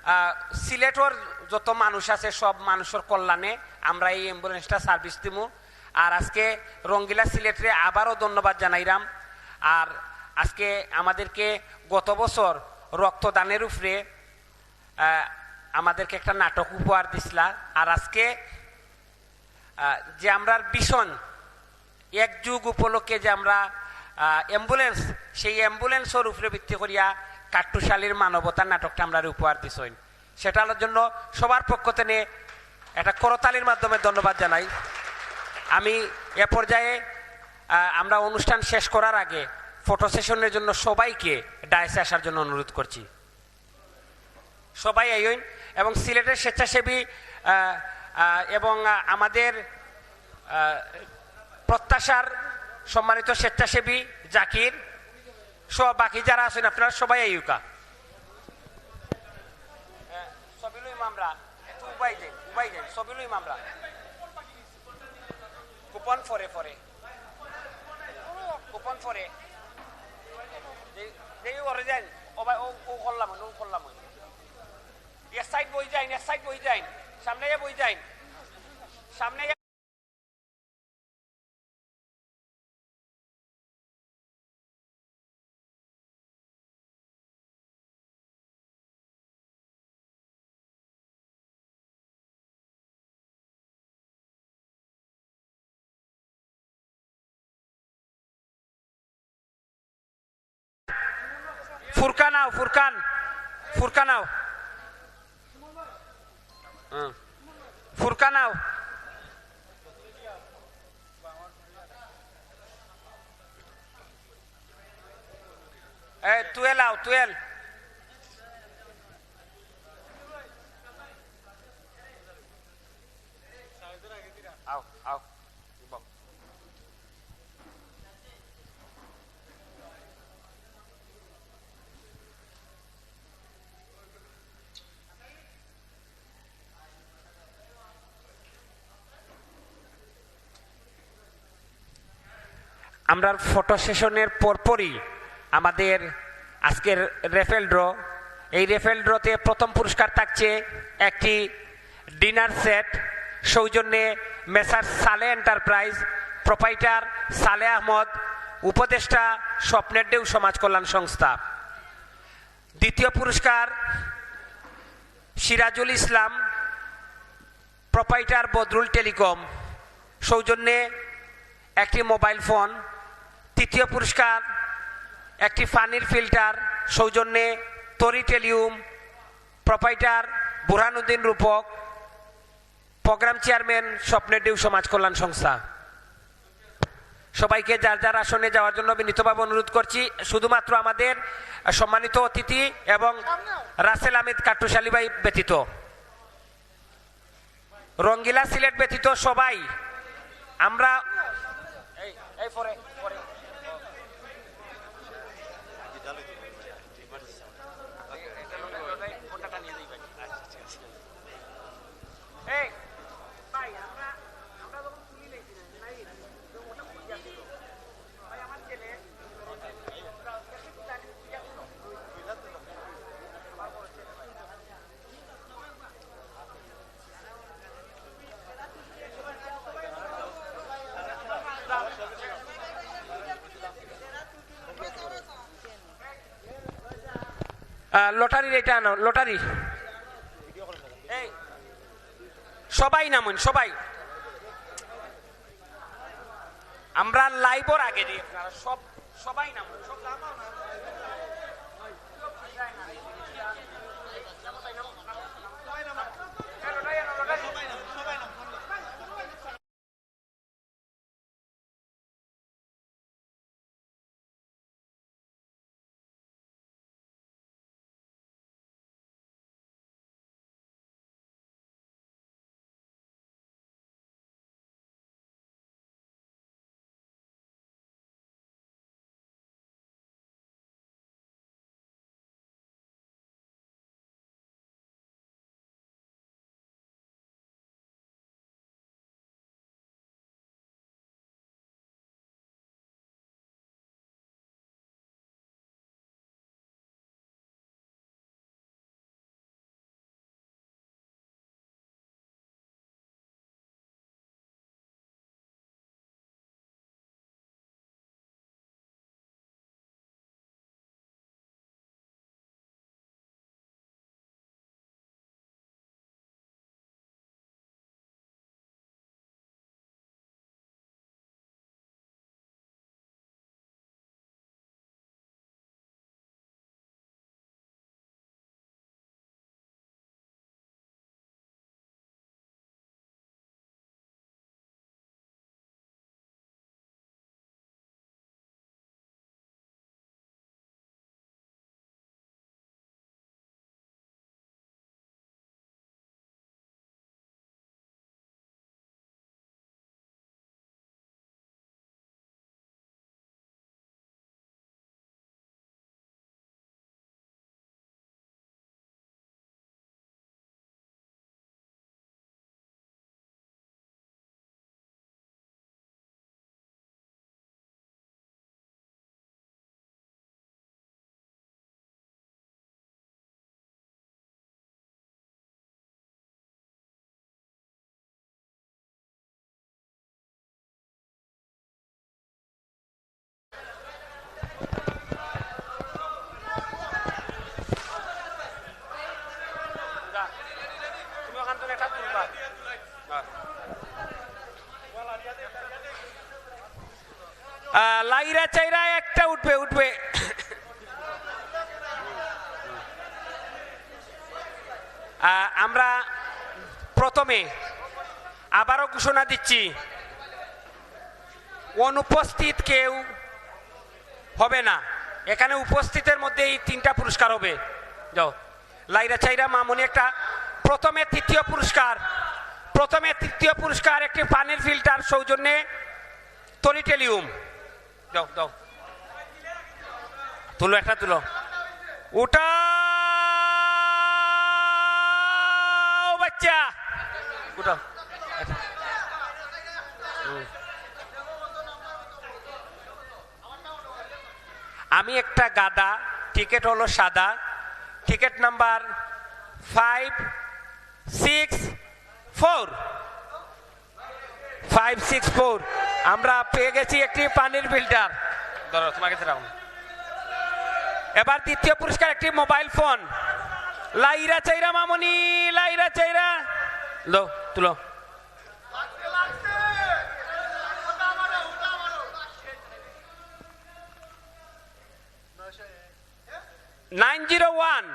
আহ, সিলেটর যত মানুষ আছে সব মানুষের কল্যাণে আমরা এই অ্যাম্বুলেন্সটা সার্ভিস দিমু। আর আজকে রঙ্গিলা সিলেটরে আবারও ধন্যবাদ জানাইরাম। আর আজকে আমাদেরকে গত বছর রক্তদানের উপরে, আহ, আমাদেরকে একটা নাটক উপহার দিছিলা। আর আজকে, আহ, যে আমরার ভীষণ এক যুগ উপলক্ষে যে আমরা, আহ, অ্যাম্বুলেন্স, সেই অ্যাম্বুলেন্সের উপরে ভিত্তি করিয়া কাট্টুশালীর মানবতার নাটকটা আমরারে উপহার দিছইন, সেটার জন্য সবার পক্ষ থেকে একটা করতালির মাধ্যমে ধন্যবাদ জানাই। আমি এ পর্যায়ে, আহ, আমরা অনুষ্ঠান শেষ করার আগে ফটো সেশনের জন্য সবাইকে ডায়াসে আসার জন্য অনুরোধ করছি। সবাই আইন এবং সিলেটের স্বেচ্ছাসেবী, আহ, আহ, এবং, আহ, আমাদের, আহ, প্রত্যাশার সম্মানিত স্বেচ্ছাসেবী জাকির, সব বাকি যারা আছইন আপনারা সবাই আইউক্কা। হ্যাঁ, ছবি লইমু আমরা। একটু উবাই দেন, উবাই দেন, ছবি লইমু আমরা। কুপন পরে, পরে। কুপন পরে। এই, এই ওরে যাইন। ও ভাই, ও, ও করলাম, ও করলাম। এক সাইড বই যাইন, এক সাইড বই যাইন। সামনে গিয়া বই যাইন। সামনে গিয়া ফুরকান আও, ফুরকান। ফুরকান আও। হুম। ফুরকান আও। এ, তুয়েল আও, তুয়েল। আও, আও। আমরার ফটো সেশনের পরপরই আমাদের আজকের রেফেল ড্র। এই রেফেল ড্রতে প্রথম পুরস্কার থাকছে একটি ডিনার সেট, সৌজন্যে মেসার্স সালে এন্টারপ্রাইজ, প্রোপাইটার সালে আহমদ, উপদেষ্টা স্বপ্নের ঢেউ সমাজ কল্যাণ সংস্থা। দ্বিতীয় পুরস্কার সিরাজুল ইসলাম, প্রোপাইটার বদরুল টেলিকম, সৌজন্যে একটি মোবাইল ফোন। তৃতীয় পুরস্কার একটি পানির ফিল্টার, সৌজন্যে তরি টেলিউম, প্রোপাইটার বুরহানুদ্দিন রূপক, প্রোগ্রাম চেয়ারম্যান স্বপ্নের ঢেউ সমাজ কল্যাণ সংস্থা। সবাইকে যার যার আসনে যাওয়ার জন্য বিনীতভাবে অনুরোধ করছি। শুধুমাত্র আমাদের সম্মানিত অতিথি এবং রাসেল আহমেদ কাট্টুশ আলী ভাই ব্যতীত, রঙ্গিলা সিলেট ব্যতীত সবাই আমরা এই, এই পরে, পরে। এই, ভাই, আমরা, আমরা যখন তুলি নেই, নাই, তো ওটা বুঝিয়া দিল। ভাই, আমার ছেলে, আহ, লটারির এটা আনো, লটারি। এই, সবাই নামুন, সবাই। আমরা লাইভর আগে দিই, আপনারা সব, সবাই নামুন, সব নামো না। লাইরা চাইরা একটা উঠবে, উঠবে। আহ, আমরা প্রথমে আবারও ঘোষণা দিচ্ছি, অনুপস্থিত কেউ হবে না। এখানে উপস্থিতের মধ্যে এই তিনটা পুরস্কার হবে। যাও, লাইরা চাইরা মামনি একটা, প্রথমে তৃতীয় পুরস্কার, প্রথমে তৃতীয় পুরস্কার একটি পানির ফিল্টার সৌজন্যে তরিটেলিয়াম। দাও, দাও। তুলো, একটা তুলো। উঠাও বাচ্চা, উঠাও। হুম। আমি একটা গাধা, টিকিট হলো সাদা, ticket number five six four. Five six four. আমরা পেয়ে গেছি একটি পানির ফিল্টার। ধরো, তোমাকে ধরাও। এবার দ্বিতীয় পুরস্কার একটি মোবাইল ফোন। লাইরা চাইরা মামনি, লাইরা চাইরা। লো, তুলো। Nine zero one,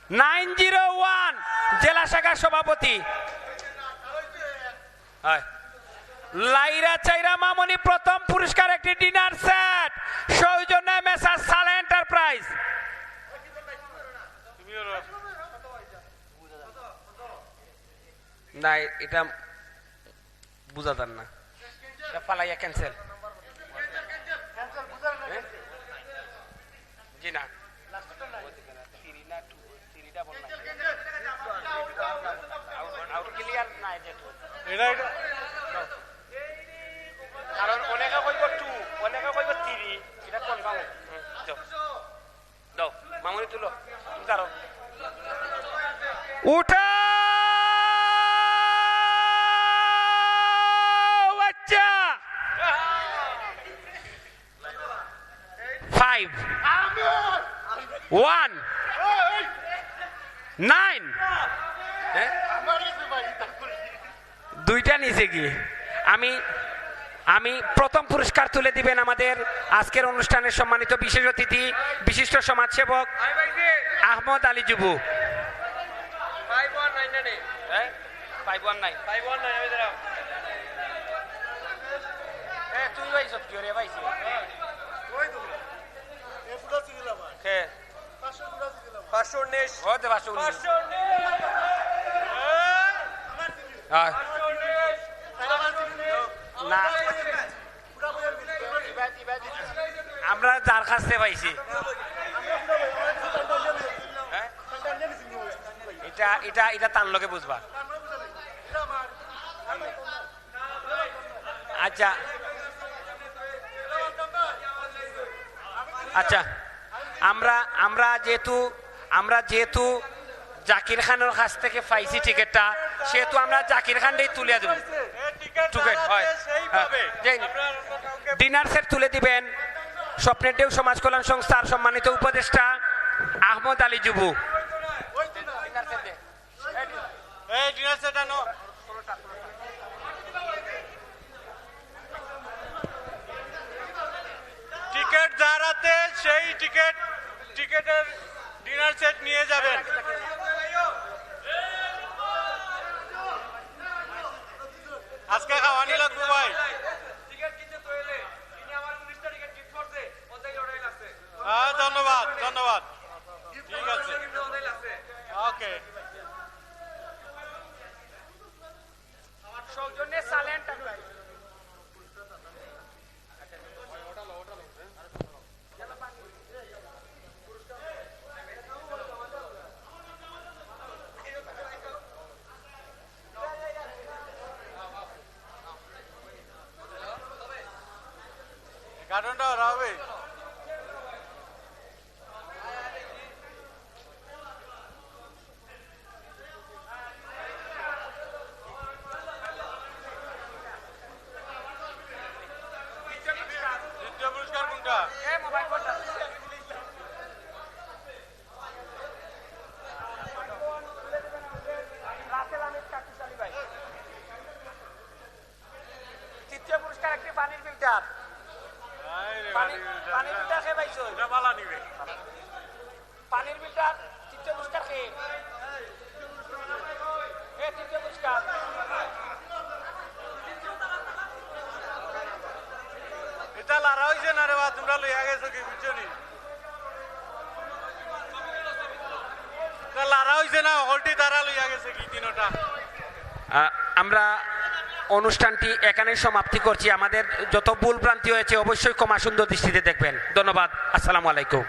nine zero one, জেলা শাখার সভাপতি। হয়। লাইরা চাইরা মামনি প্রথম পুরস্কার একটি ডিনার সেট, সৌজন্যে মেসার্স সালেহ এন্টারপ্রাইজ। না, এটা বুঝা যার না। এটা ফালাইয়া ক্যান্সেল। হ্যাঁ? জি না। থ্রি না two, three double nine. Out, out clear না, এই যে টু। এটা, এটা। কারণ অনেকে কইব টু, অনেকে কইব থ্রি, এটা কনফার্ম। হুম, যাও। দাও, মামনি তুলো। তুমি ধরো। উঠাও বাচ্চা। ফাইভ। ওয়ান। নাইন। হ্যাঁ? দুইটা নিচে গিয়ে আমি, আমি প্রথম পুরস্কার তুলে দিবেন আমাদের আজকের অনুষ্ঠানের সম্মানিত বিশেষ অতিথি, বিশিষ্ট সমাজসেবক আহমদ আলী জুবু। ফাইভ ওয়ান নাইন না নি? হ্যাঁ? Five one nine. Five one nine, আমি দাঁড়াও। এ, তুই ভাই সত্যি রে ভাই। ওই তো। এ পুরো সিরিয়াল আমার। কে? পাঁচশো উনিশ। ও, দে পাঁচশো উনিশ। পাঁচশো উনিশ। হ্যাঁ। পাঁচশো উনিশ। না। আমরা যার কাছ থেকে পাইছি। হ্যাঁ? এটা, এটা, এটা তার লগে বুঝবা। আচ্ছা, আচ্ছা, আমরা, আমরা যেহেতু, আমরা যেহেতু জাকির খানের কাছ থেকে পাইছি টিকিটটা, সেহেতু আমরা জাকির খানরেই তুলিয়া দেব। টিকিট, হয়। হ্যাঁ। ডিনার সেট তুলে দিবেন স্বপ্নের ঢেউ সমাজ কল্যাণ সংস্থার সম্মানিত উপদেষ্টা আহমদ আলী জুবু। এই ডিনার সেট আনো। টিকিট যার হাতে, সেই টিকিট, টিকিটের ডিনার সেট নিয়ে যাবেন। আজকে খাওয়ানি লাগবো ভাই। হ্যাঁ, ধন্যবাদ, ধন্যবাদ। ঠিক আছে। ওকে। কার্টুনটা ওরা হবে। দ্বিতীয় পুরস্কার কোনটা? তৃতীয় পুরস্কার একটি পানির ফিল্টার। পানির বিলটা কে পাইছো? পানির বিলটা তিনশো বিশ টাকা কে? এ, তিনশো বিশ টাকা। এটা লারা অইছে না রে বা, তোমরা লইয়া গেছো কি, বুঝছো নি? এটা লারা অইছে না, হকলটি তারা লইয়া গেছে কি তিনোটা। আহ, আমরা অনুষ্ঠানটি এখানেই সমাপ্তি করছি। আমাদের যত ভুল ভ্রান্তি হয়েছে অবশ্যই ক্ষমা সুন্দর দৃষ্টিতে দেখবেন। ধন্যবাদ। আসসালামু আলাইকুম।